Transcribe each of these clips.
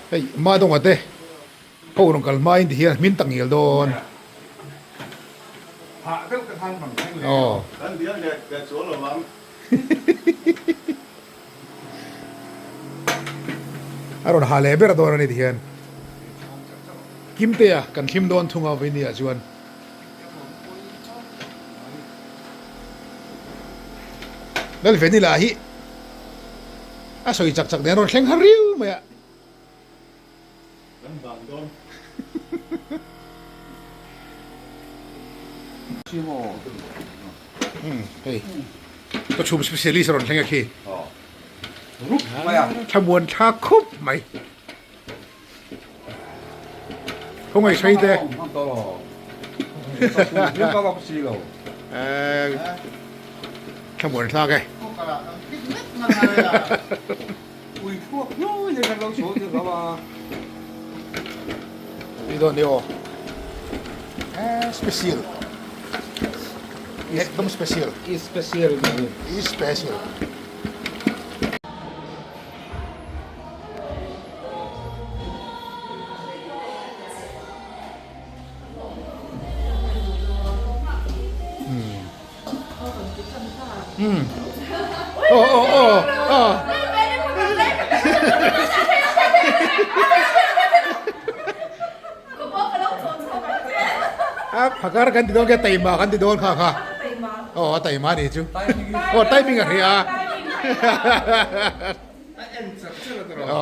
Hei Madonga te ho rawn kal hmain ti hian hmin tak ngial dawn. Aw. A rawn ha leh ber dawn a ni ti hian. Kimtea kan thlim dawn thung a vawinia chuan. Lalvenila hi a sawi chak chak nen rawn thleng har riau mai a. Kan vang dawn. Hei ka chhum specialist rawn thleng a khi. Thlamuan thlak khup mai. Khawngaih hrei te. Thlamuan thlak e. Ni dawn ni aw. Special. Ekdom special. Special. Special. Phakar kan ti dawn kha taima kan ti dawn kha kha aw a taima a nih chu aw timing a hria a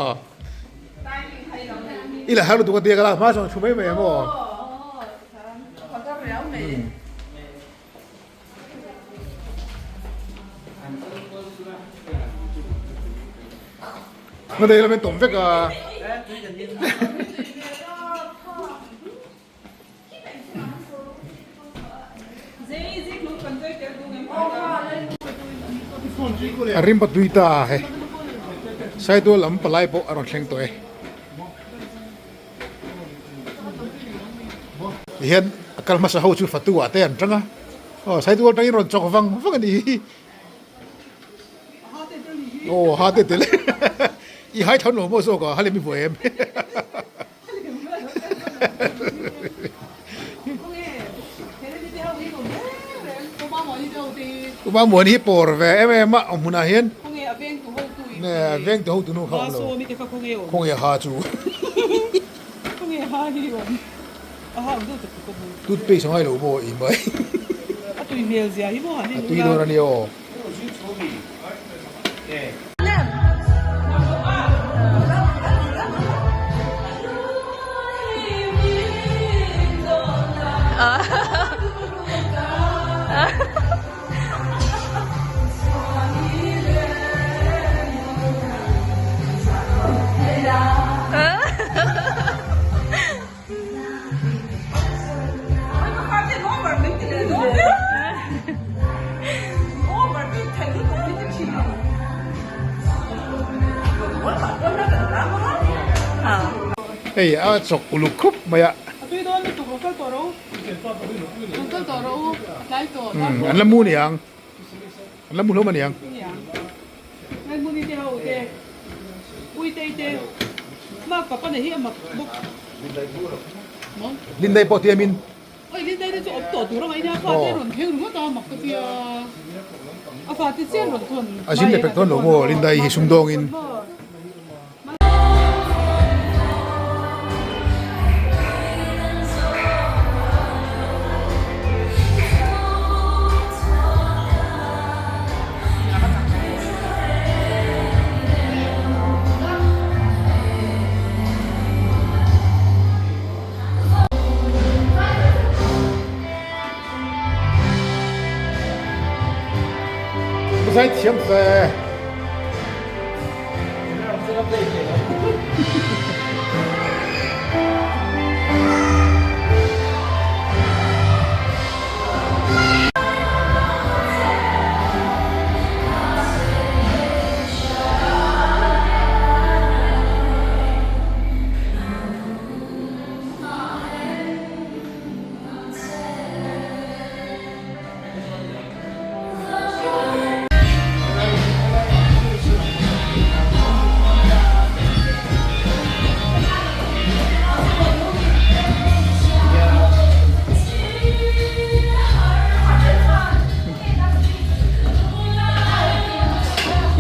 i la har lutuk a tia ka la hma chuan thu mai mai ang aw. Hma dei lam in tawm vek a. A rim pa tui ta hei Saitual lam palai pawh a rawn thleng tawh e. Tihian a kal hmasa ho chu fatu ah te an tang a aw Saitual tangin rawn chawk vang vang a ni hi aw ha te tel i hai tho lo maw zawk a halem i hmu em Uma muan hi pawr ve em em a awm hmunah hian veng tu hotu nu kha awm lo khawnge ha chu toothpaste a ngai lo maw i mai a tui dawn a nia aw. Hei a chawk uluk khup mai a. An la mu niang. An la mu hlawm aniang. Lindai pawh tiamin. A zin leh pek dawn lo maw Lindai hi sumdawngin. Zaithiam fe.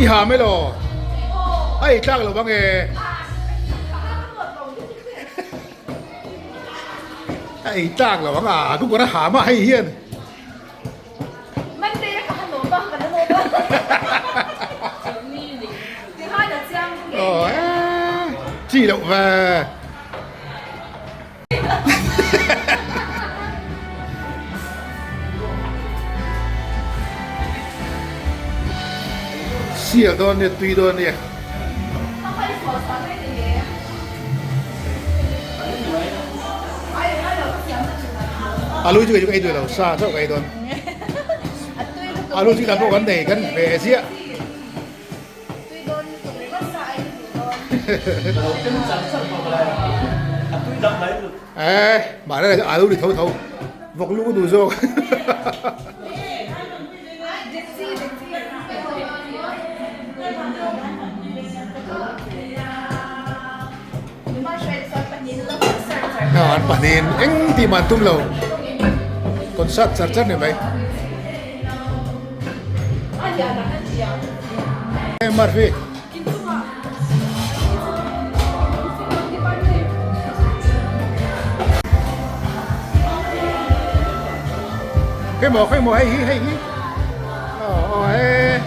I ha mai lo. A ei tlak lo bang e. A ei tlak lo ang a, ku kawr a ha mah hei hian. Chi loh ve. Sial dawn nia tui dawn nia. Alu chu kei chu ka ei duh lo sa chauh ka ei dawn. Alu chu dah pawh kan nei kan ve ziah. Eh, mahni ah alu ri tho tho vawk lu ka duh zawk. An pahnihin eng tih mah an tum lo concert char char ni mai. Murphy. Khoi maw khoi maw hei hi hei hi. Aw aw he.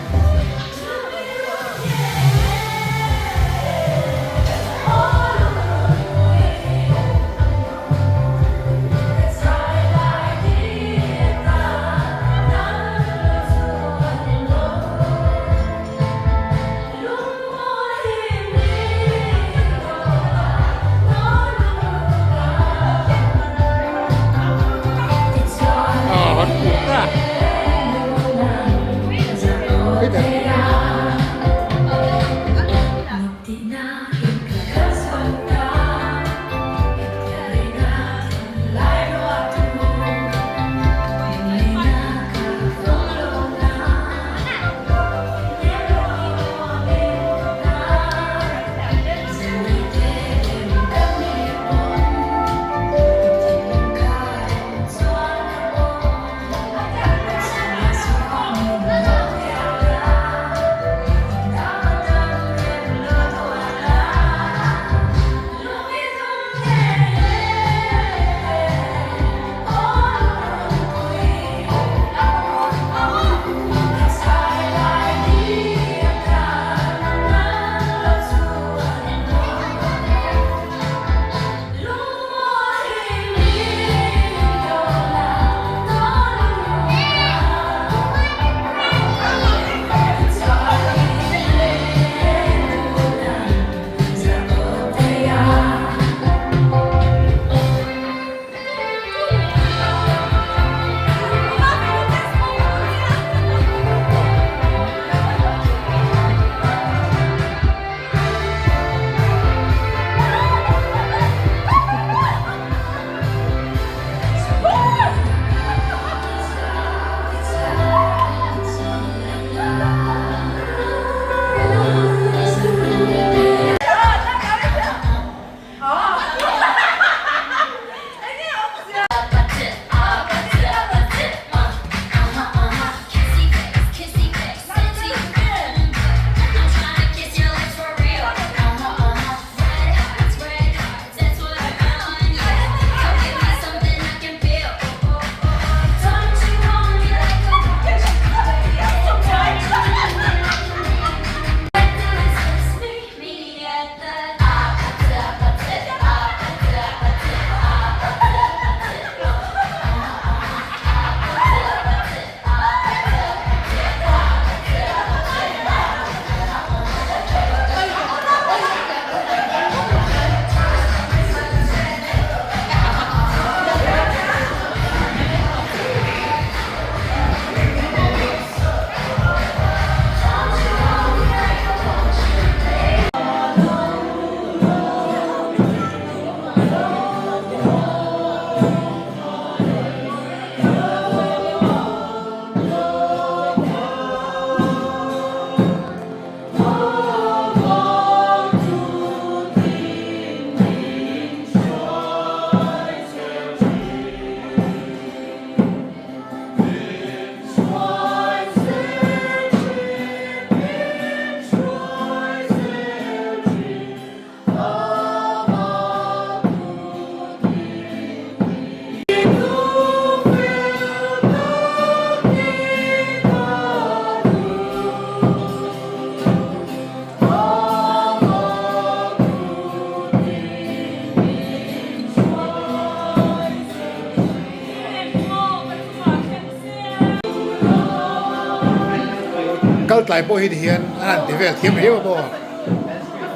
Chaltlai pawh hi tihian a han ti vel thiam riau a maw?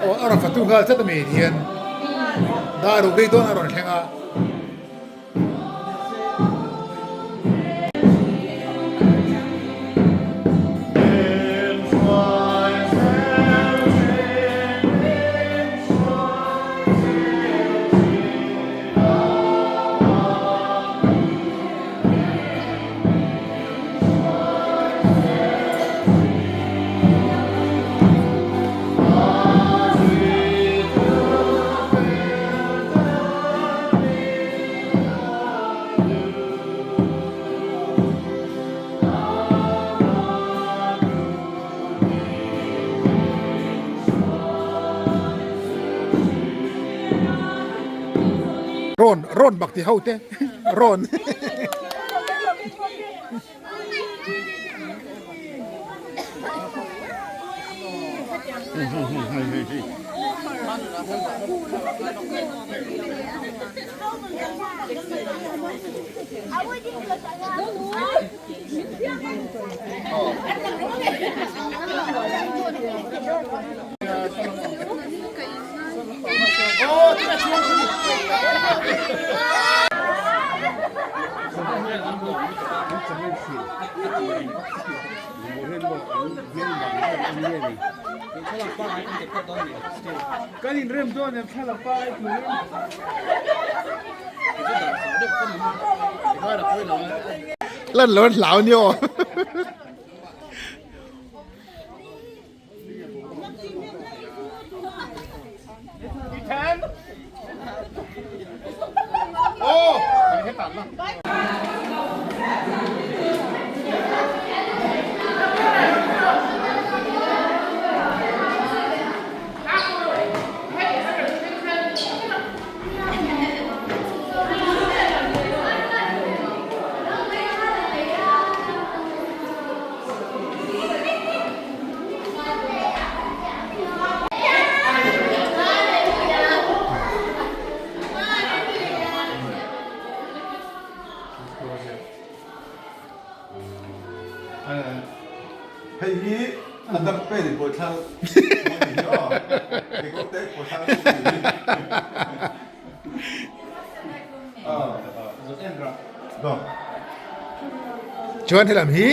Aw a rawn fatu nghal chat a mi tihian dar ruk rei dawn a rawn thleng a. Rawn rawn bak ti ho te rawn. Lan lo an hlau nia aw. Hei hi a dang pen in buaithla Chuan helam hi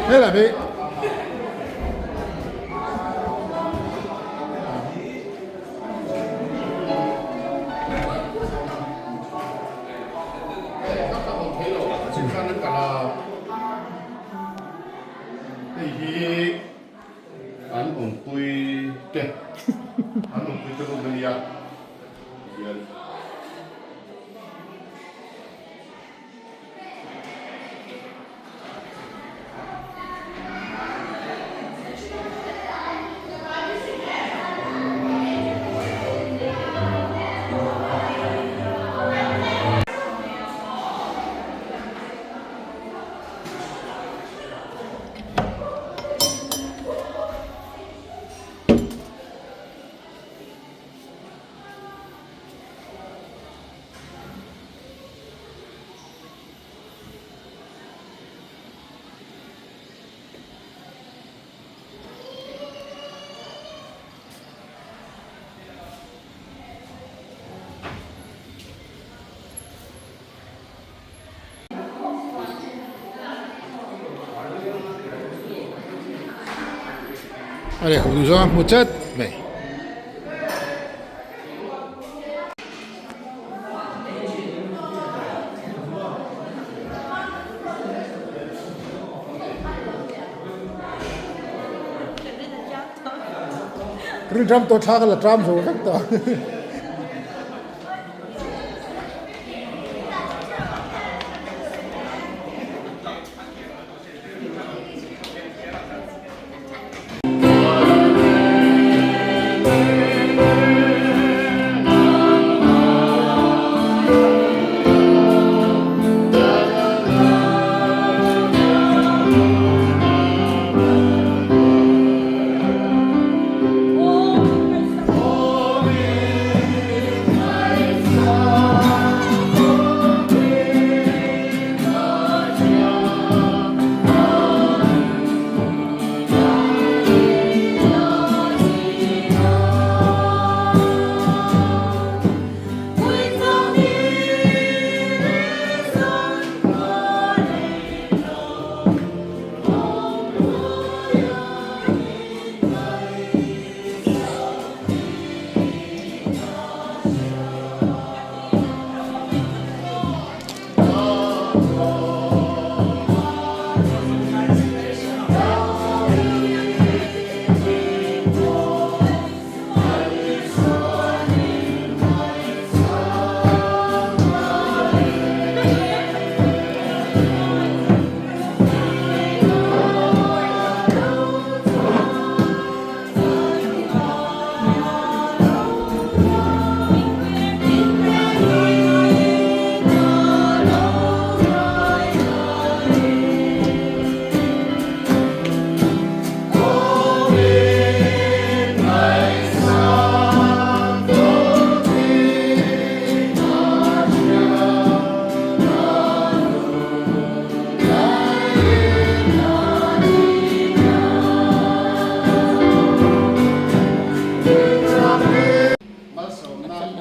Helam hi Hei hi an awmpui te an awmpui te room a nia hian. A lehkhabu duh zawng a hmu chat mai. Rinram tawh thla ka la tram zo vek tawh.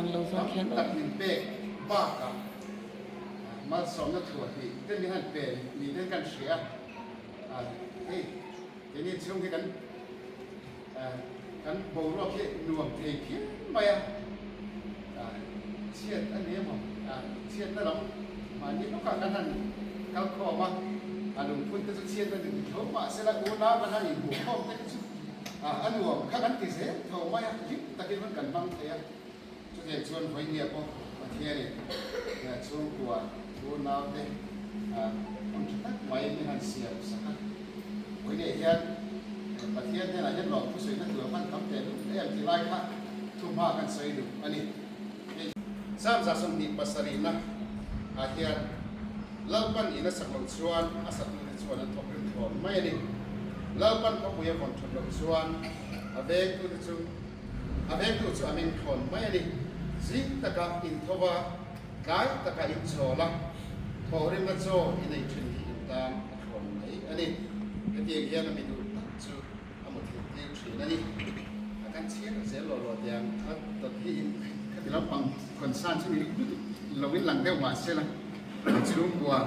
dan lo zawng Tam khian tak min pek bakah malsawmna thuah hi te min han pe ni ten kan hria a, hei keini chhung hi kan kan boruak hi nuam thei phian mai a, chhiat a ni emaw chhiatna lam mahni lawkah kan han kal khawm a, a lungphun te chu chhiatna ni tho mahsela unau kan han inhmuhkhawm te kha chu A nuam kha kan ti zel tho mai a, hlim takin hun kan hmang thei a. Chutiang chuan vawinia pawh Pathianin chhungkua unaute hun tha tak mai min han siam sak a. Vawinia hian Pathian hnenah hian lawmthu sawi na tur hman tam teh lul em tih lai kha thuhma kan sawi duh a ni. Sam 27 na ah hian Lalpan in a sak loh chuan a satute chuan an thawk rim thlawn mai a ni. Lalpan khawpui a vawn that loh chuan a vengtute chu a vengtu chu a meng thlawn mai a ni. Zing taka inthova, tlai taka inchawl a, thawhrimna chaw i nei thin hi in tan a thlawn mai a ni. Hetiang hian a mi duh tak chu a mu thil tir thin a ni. A kan chhiar zel lo lo tiang a dawt hi in khati lampang concern chu ni lutuk lo in lang deuh mah sela a chhungkua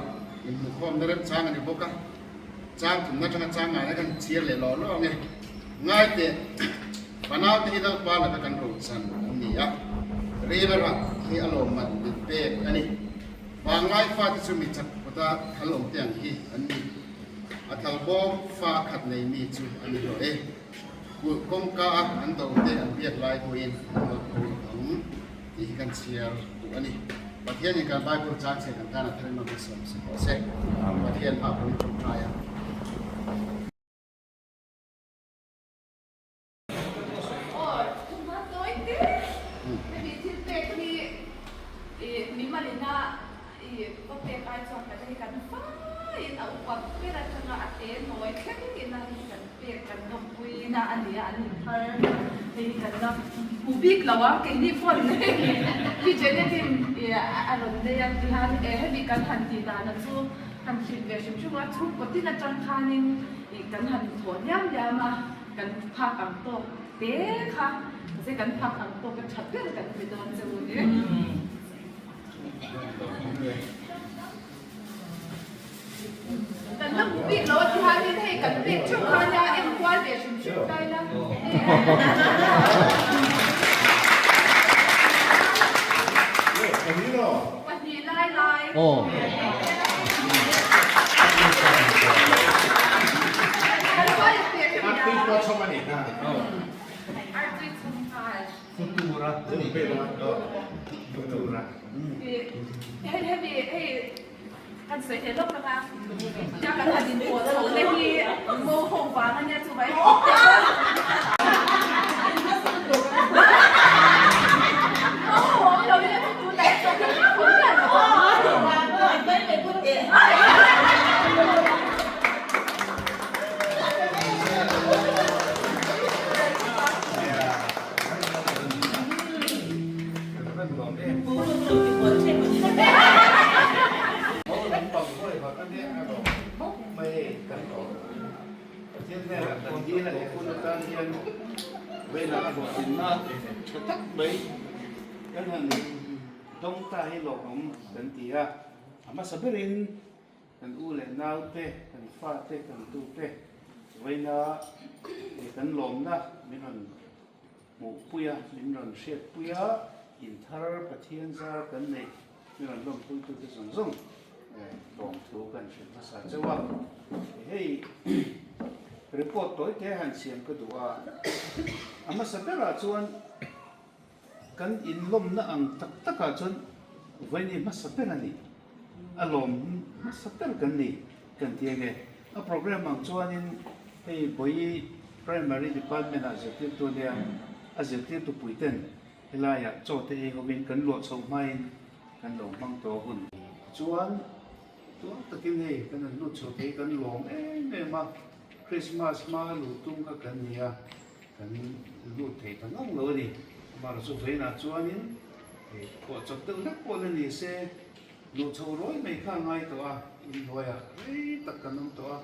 inhmukhawmna remchang a ni bawk a, chang thumna atanga chang ngaina kan chhiar leh lawh lawh ang e. Ngai teh, fanaute hi Lalpa laka kan rochan an ni a, ril a rah hi a lawmman min pek a ni. Vanglai fate chu mi chak kawta thal awm te ang hi an ni. A thal bawm fa khat nei mi chu a ni hlawh e. Kulh kawngka a an do te an biak lai pawhin an lo tho ang tih hi kan chhiar duh a ni. Pathianin kan Bible chang chhe kan tan a thar in a hmasawm si tawh se. Pathian hma pawhin tawngtai a. Aw, thuma tawi te hemi thil pek hi i mimalina i va pek ai chuan kan hei kan faiin a upa ber atanga a te nawi thleng ina hei kan pek kan lawmpui na a ni a, an inthar hei hi kan la hmu bik lo a, keini pawn pi Janet-in i a rawn nei a tihian hemi kan han tih dana chu han hrilh ve hrim hrim a, chhungkaw tin atang khanin i kan han thawh diam diam a. Kan phak ang tawk te kha mahse kan phak ang tawk a tha ber kan pe dawn che u ni. Kan la hmu bik lo a ti hianin hei kan pek theuh kha nia en kual ve hrim hrim ta ila. Pahnih lai lai. Kan sawi hle lawk lawk a, kan han inpawh chho te hi mo ho vang a nia chu vai. Dawngta hi lawmawm kan ti a, a hmasa berin kan u leh naute, kan fate, kan tute vawiina kan lawmna min rawn hmuhpui a, min rawn hriatpui a, inthar Pathian zar kan neih min rawn lawmpuitute zawng zawng lawmthu kan hrilh hmasa chauh a. Hei report tawi te han siam ka duh a, a hmasa berah chuan Kan inlawmna ang tak takah chuan vawiin hmasa ber a ni. A lawm hmasa ber kan ni kan ti ange. A program ang chuanin hei Bawi Primary Department ah zirtirtu ania, a zirtirtu puiten helaiah chaw te ei hovin kan luah chhoh hmain kan lo hmang tawh hun. Chuan tuang takin hei kan han lut chho thei kan lawm em em a, Christmas hma luh tum kha kan ni a. Kan lut thei ta ngang lo a ni. Amaherawhchu chu vawiinah chuanin phuah chawp deuh hlek pawh la ni se, luh chho rawi mai kha a ngai tawh a, inhnuaiah rei tak kan awm tawh a.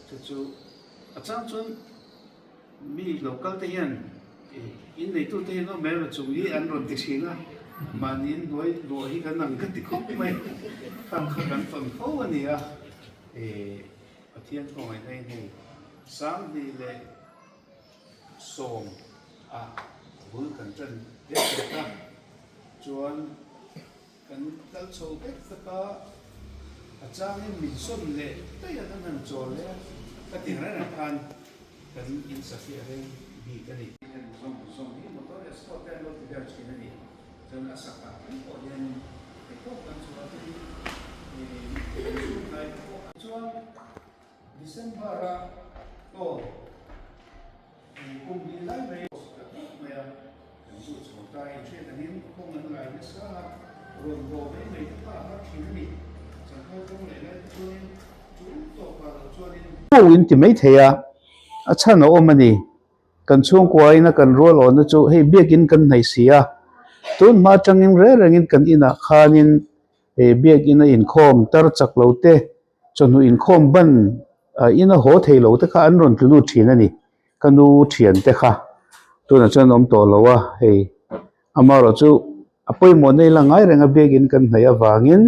Chu chu a chang chuan mi lo kal te hian inneitute hian aw hmel chung hi an rawn ti thin a. Mahni in hnuai luah hi kan ang ka ti khawp mai. Khang kha kan tawn fo a ni a, Pathian khawngaihna in hei 2010 ah bul kan tan deuh deuh a, chuan Kan kal chho vek tak a, a changin min sawn leh daih a, kan han chawl leh a, ka ti reng reng khan kan insafiah reng bik a ni. Heng zawng zawng hi motor escort te an lo ti vel thin a ni. Chuan a sakah thleng pawh hianin theihtawp kan chhuah tin kan chhunghnai te pawh chuan December a aw. Kum hnih lai mai ka tawp mai a, kan duh chho ta in hriat angin kawng an lai nasa a, rawn haw mai mai te kha a har thin a ni. Changkai kawng leh lai te chuanin tul tawpah loh chuanin. Ho in ti mai thei a, a chhan a awm a ni. Kan chhungkua ina kan rual awhna chu hei biakin kan hnaih si a, tun hma atangin reng rengin kan inah khanin biakin a inkhawm tar chak lo te Chawhnu inkhawm ban in a haw thei lo te kha an rawn tlu lut thin a ni. Ka nu thian te kha tunah chuan an awm tawh lo a, hei amaherawh chu a pawimawh nei la ngai reng a biakin kan hnaih avangin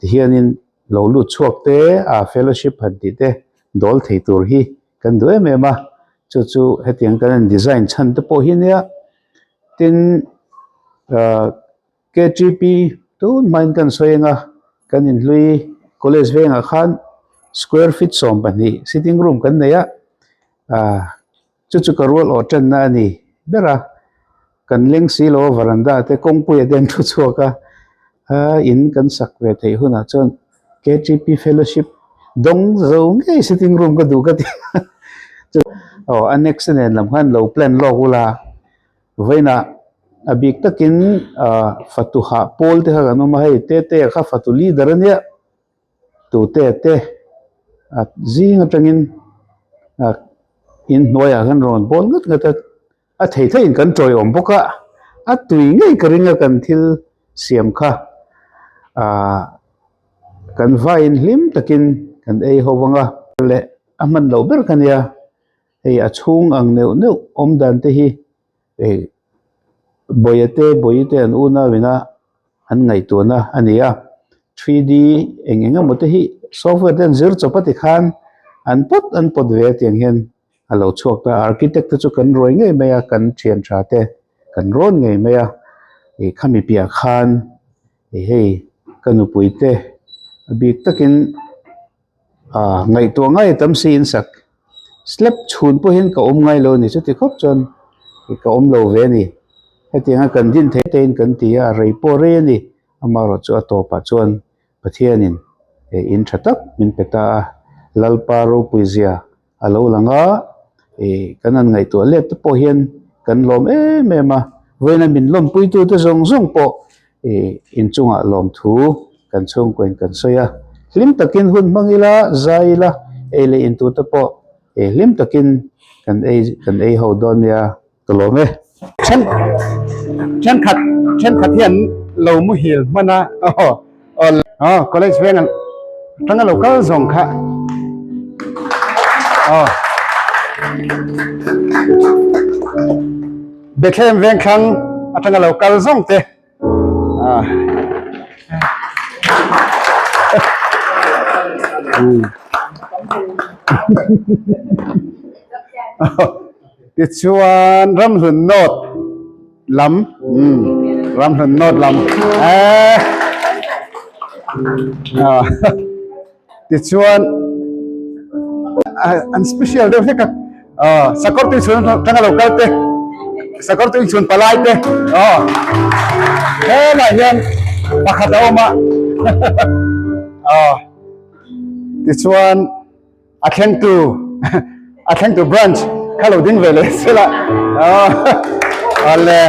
tihianin lo lut chhuak te a fellowship han tih te dawl thei tur hi kan duh em em a, chu chu hetiang kan in design chhan te pawh hi nia tin ah. KTP tun hmain kan sawi ang a, kan inhlui college vengah khan square feet 12 sitting room kan nei a, ah chu chu ka rual awh tanna a ni ber a, kan leng si lo a varanda te kawngpuia te an thu chhuak a, ah in kan sak ve theih hunah chuan KTP fellowship dawng zo ngei sitting room ka duh ka ti a, chu aw annex nen lam khan lo plan lawk ula. Vawiinah a bik takin fatu hah pawl te kha kan awm a, hei Tete a kha fatu leader a nia, tute te a zing atangin in hnuaiah khan rawn bawl ngat ngat a, a thei theihin kan tawiawm bawk a, a tui ngei ka ring a kan thil siam kha ahh kan vaiin hlim takin kan ei ho vang a leh a hman loh ber kha nia. Hei a chhung ang neuh neuh awm dan te hi eh bawia te bawi te an unau ina an ngaihtuahna a ni a 3D eng eng emaw te hi software te an zir chawp a tikhan an pawt an pawt ve a tiang hian a lo chhuak ta a architect te chu kan ruai ngei mai a kan thian tha te kan rawn ngei mai a ih khami piah khan ih hei ka nupui te a bik takin. Ah ngaihtuah ngai tam si in sak slab chhun pawhin ka awm ngai lo a ni chuti khawp chuan ka awm lo ve a ni hetianga kan din theih te in kan ti a a rei pawh rei a ni amaherawh chu a tawpah chuan Pathianin in tha tak min pe ta a Lalpa ropui zia a lo lang a, ih kan han ngaihtuah let te pawh hian kan lawm em em a, vawiina min lawmpuitute zawng zawng pawh ih inchungah lawmthu kan chhungkuain kan sawi a, hlim takin hun hmang ila, zai ila, ei leh intute pawh ih hlim takin kan ei kan ei ho dawn nia ka lawm e. Then thenkhat thenkhat hi an lo muhil hman a aw aw college veng an atanga lo kal zawng kha aw Bethlehem veng thlang atanga lo kal zawng te ah Tichuan ramhlun nawt lam umm ramhlun nawt lam eh tichuan an special deuh hlek a aw sakawr tui chhun atanga lo kal te sakawr tui chhun palai te aw helaiah hian pakhat a awm a aw tichuan. A thlengtu a thlengtu branch kha lo ding ve leh sela ale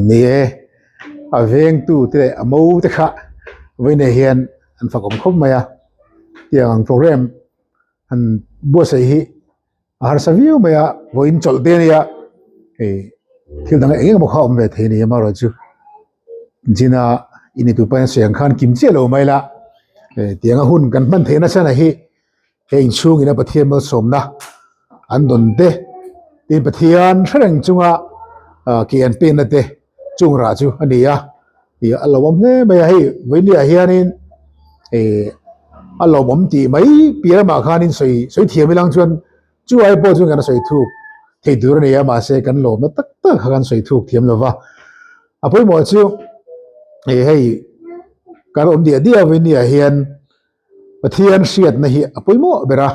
Ni e a vengtu te leh a mo te kha vawiinah hian an fakawm khawp mai a tiang ang program an buatsaih hi a harsa viau mai a vawiin chawlh te ania hei thil dang eng emaw kha a awm ve thei a ni amaherawhchu Zina i ni tupa hian sawi ang khan kim chiah lo mai la tianga hun kan hman theih nasa na hi he inchhungin a Pathian malsawmna an dawn te. Tin Pathian hre reng chunga ke an penna te chung rah chu a ni a, ih a lawmawm hle mai a, hei vawinia hianin ih a lawmawm tih mai piah lamah khanin sawi sawi thiam ilang chuan chu ai pawh chuan kan sawi thuk thei tur a ni a, mahse kan lawmna tak tak kha kan sawi thuk thiam lova, a pawimawh chu ih hei kan awm diah diah vawinia hian Pathian hriatna hi a pawimawh ber a,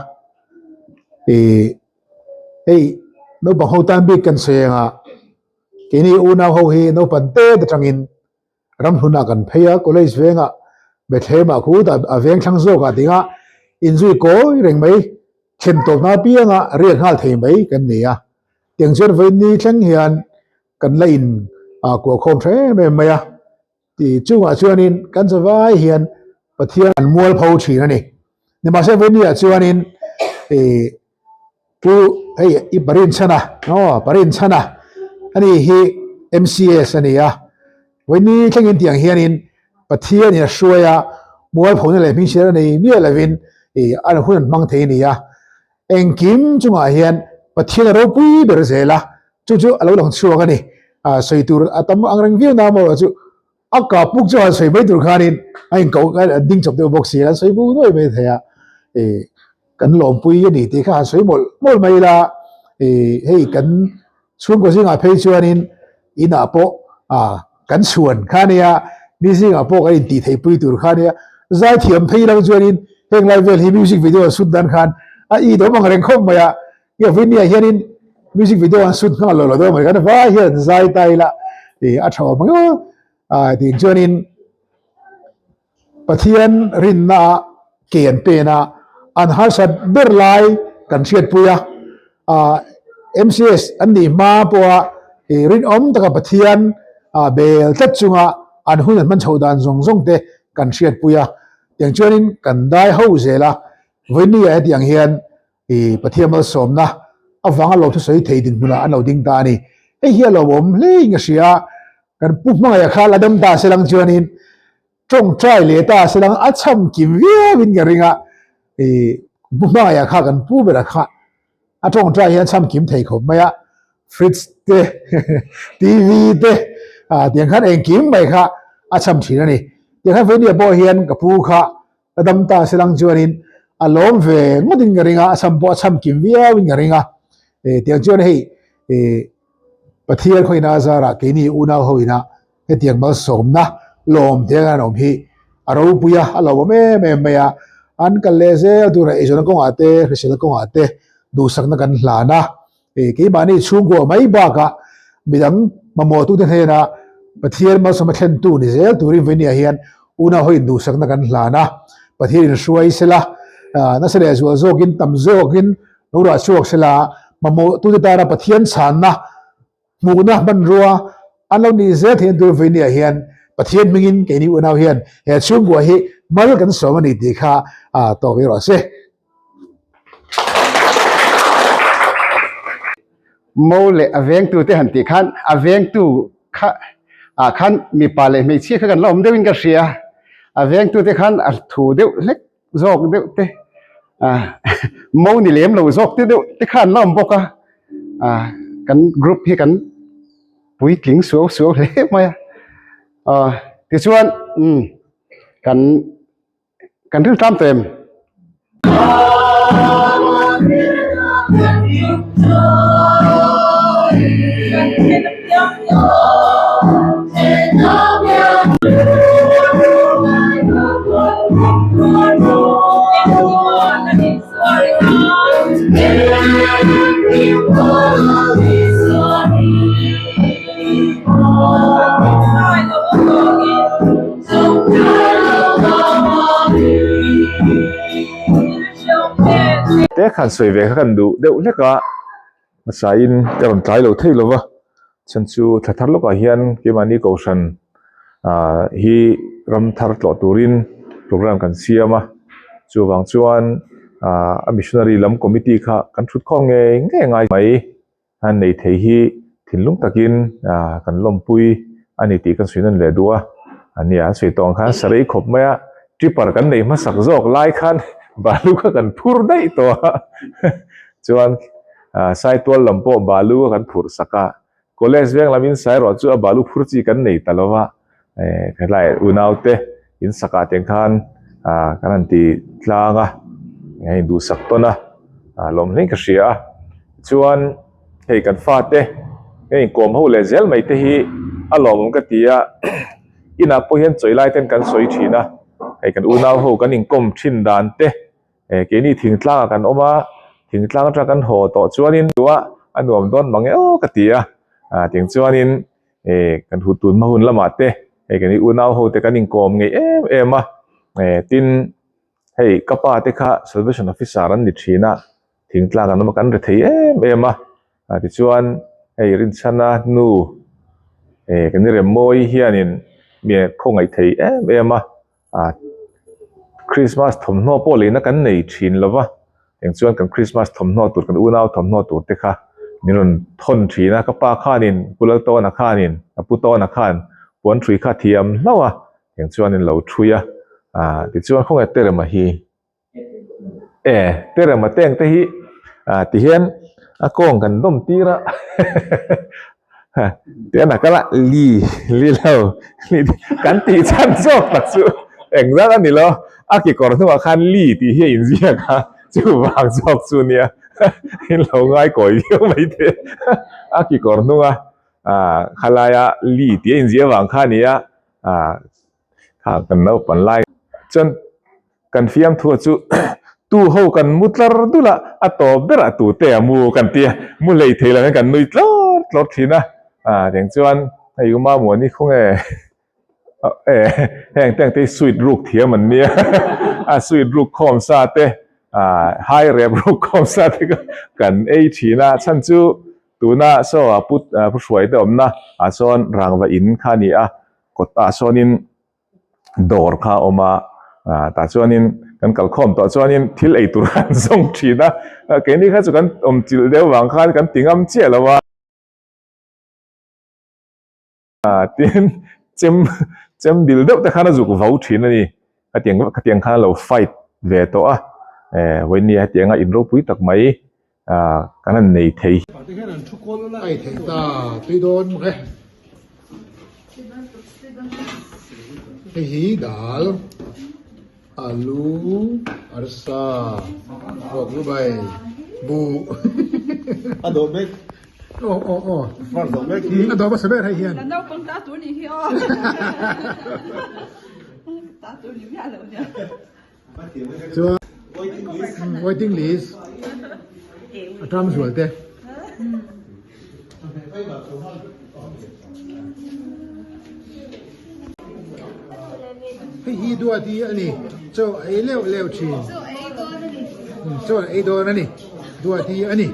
ih hei naupang ho tan bik kan sawi anga keini unau ho hi naupang te atangin ramhlunah kan phei a, college vengah Bethlehem ah khutah a veng thlang zawkah ding a inzui kawi reng mai thlen tawpna apianga riak nghal thei mai kan ni a, tiang chuan vawiin thleng hian kan la in kuah khawm tha em em mai a. Tih chungah chuanin kan zavai hian Pathian an mualpho thin a ni. Nimahse Vawini-ah chuanin ih Pu hei i Parinchhana aw Parinchhana ani hi MCS a ni a. Vawini thlengin tiang hianin Pathianin a hruai a, mualphona leh hmingchhiar a nei miah lovin ih a hun an hmang thei a ni a. Engkim chungah hian Pathian a ropui ber zel a, chu chu a lo lang chhuak a ni. Ah sawi tur a tam ang reng viau na amaw chu a kap puk chu han sawi mai tur khanin a inkoh a ding chawp deuh bawk si a, an sawi bu nuai mai thei a. Ih kan lawmpui a ni tih kha han sawi mawlh mawlh mai ila, ih hei kan Chhungkaw zingah phei chuanin inah pawh kan chhuan kha nia, mi zingah pawh kan intih theihpui tur kha nia. Zaithiam phei lo chuanin heng lai vel hi music video an shoot dan khan a it awm ang reng khawp mai a. Nge Vinny-ah hianin music video an shoot nghal lo lo deuh mai khan vai hian an zai ta ila a tha awm ang emaw tih chuanin Pathian rinna ke an pen a, an harsat ber lai kan hriatpui a, ah MCS an nih hma pawha ih rinawm taka Pathian ah bel tlat chunga an hun an hman chhoh dan zawng zawng te kan hriatpui a, tiang chuanin kan dai ho zel a, vawinia hetiang hian ih Pathian malsawmna avanga lo thusawi thei dinhmunah an lo ding ta a ni. Hei hi a lawmawm hlein ka hria a, kan pu hmangaih kha la dam ta se lang chuanin tawngtai leh ta se lang a cham kim viauin ka ring a, ih pu hmangaih kha kan pu bera kha a tawngtai hian cham kim thei khawp mai a, fridge te TV te ah tiang khan engkim mai kha a cham thin a ni. Tiang khan Venia pawh hian ka pu kha Ka dam ta se lang chuanin a lawm ve ngawtin ka ring a, a cham pawh a cham kim viauin ka ring a. E, tiang chuan hei e, Pathian khawina a zarah keini unau hoina hetiang malsawmna lawm te an awm hi a ropui a, a lawmawm em em mai a. An kal leh zel turah eizawnna kawngah te, hriselna kawngah te duhsakna kan hlan a. Keimahni chhungkua mai bakah midang mamawhtute hnena Pathian malsawmna thlentu ni zel turin Venia hian unau ho induhsakna kan hlan a, Pathian in hruai sela, nasa leh zual zawkin tam zawkin lo rah chhuak sela, mamawhtute tana Pathian chhanna hmuhna hmanrua an lo nih zel theihna tur Venia hian Pathian hmingin keini unau hian he chhungkua hi mal kan sawm a ni tih kha tawk i rawh se. Mo leh a vengtu te han tih khan a vengtu kha ah khan mipa leh hmeichhia kha kan la awm deuhin ka hria a vengtu te khan a thu deuh hlek zawk deuh te ah mo ni lem lo zawk te deuh te kha an la awm bawk a ah kan group hi kan puitling suau suau hle mai a ah tichuan umm kan. Kan ril tlam tawh em? Te khan sawi ve kha kan duh deuh hlek a, hmasain ka rawn tlai lo thei lova, chhan chu thla thar lawkah hian keimahni kohhran ah hi ram thar tlawh turin program kan siam a, chuvang chuan ah a missionary lam committee kha kan thut khawm ngei ngei a ngai mai. an nei thei hi thinlung takin kan lawmpui a ni tih kan sawi nawn leh duh a, a nia an sawi tawh ang khan sarei khawp mai a, tripper kan nei hmasak zawk lai khan balu kha kan phur daih tawh a, chuan. Saitual lam pawh balu a kan phurh sak a, College veng lam in sai erawh chu a balu phur chi kan nei ta lo va, helai unaute in sakah te khan kan han ti tlang a, a induhsak tawn a, lawm hle ka hria a, chuan hei kan fate hei inkawm ho leh zel mai te hi a lawmawm ka ti a, inah pawh hian chawi lai ten kan sawi thin a, hei kan unau ho kan inkawm thin dan te. Keini thingtlangah kan awm a, thingtlang atanga kan haw tawh chuanin duh a, a nuam dawn mang e aw ka ti a, tiang chuanin kan hu tun hma hun lamah te hei kan unau ho te kan inkawm ngei em em a, tin hei ka pa te kha salvation officer an ni thin a, thingtlang an awm a kan ri thei em em a, tichuan hei Rinchhana nu kan Remmawi hianin mi khawngaih thei em em a. Ah Christmas thawmhnaw pawh leina kan nei thin lo va, eng chuan kan Christmas thawmhnaw tur kan unau thawmhnaw tur te kha min rawn thawn thin a, ka pa khanin Pu Laltawna khanin ka Pu Tawna khan puan hrui kha thiam hlauh a, eng chuanin lo thui a, ah tichuan khawnge Terema hi. E Terema teng te hi ah ti hian a kawng kan dawm tir a tian a kal a li li lo kan tih chhan zawk tak chu eng zat a ni lo a kekawr hnungah khan li tih hi a inziak a chuvang zawk chu nia in lo ngai kawi viau mai te a kekawr hnunga ah khalaia li tih a inziah avang kha a ni a ah kha kan naupan lai chuan Kan fiamthua chu tu ho kan mu tlar dul a, a tawp berah tu te a mu kan ti a, mu hlei thei lo hian kan nui tlawr tlawr thin a, ah tiang chuan hei u Mamuani khaw nge eh heng te ang te hi sweet ruk thiam an nia a sweet ruk khawm sa te ah hai rep ruk khawm sa te kha kan ei thin a, chhan chu tuna saw ah pu pu hruai te awmna ah sawn rangva in kha a ni a, kawt ah sawnin dawr kha a awm a ah tah chuanin kan kal khawm tawh chuanin thil ei tur an zawng thin a keini kha chu kan awm chilh deuh vang khan kan ti ngam chiah lo a tin chem chem bil deuh te khan a zuk vo thin a ni khatiang khatiang khan a lo fight ve tawh a eh vawinia hetianga in ropui tak mai ah kan han nei thei. Ai theih ta tui dawn maw e. Hei hi dal alu arsa vawk lu bai buh A dawh mek. Aw aw aw. Far dawh mek hi. A dawh hmasa ber hei hian. La naupang ta tur nih hi aw. Ta tur ni miah lo nia. Chuan waiting list a tam zual te. Hei hi duat hi a ni chaw a ei leuh leuh thin. Chaw a ei dawn a ni duat hi a ni.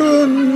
Run.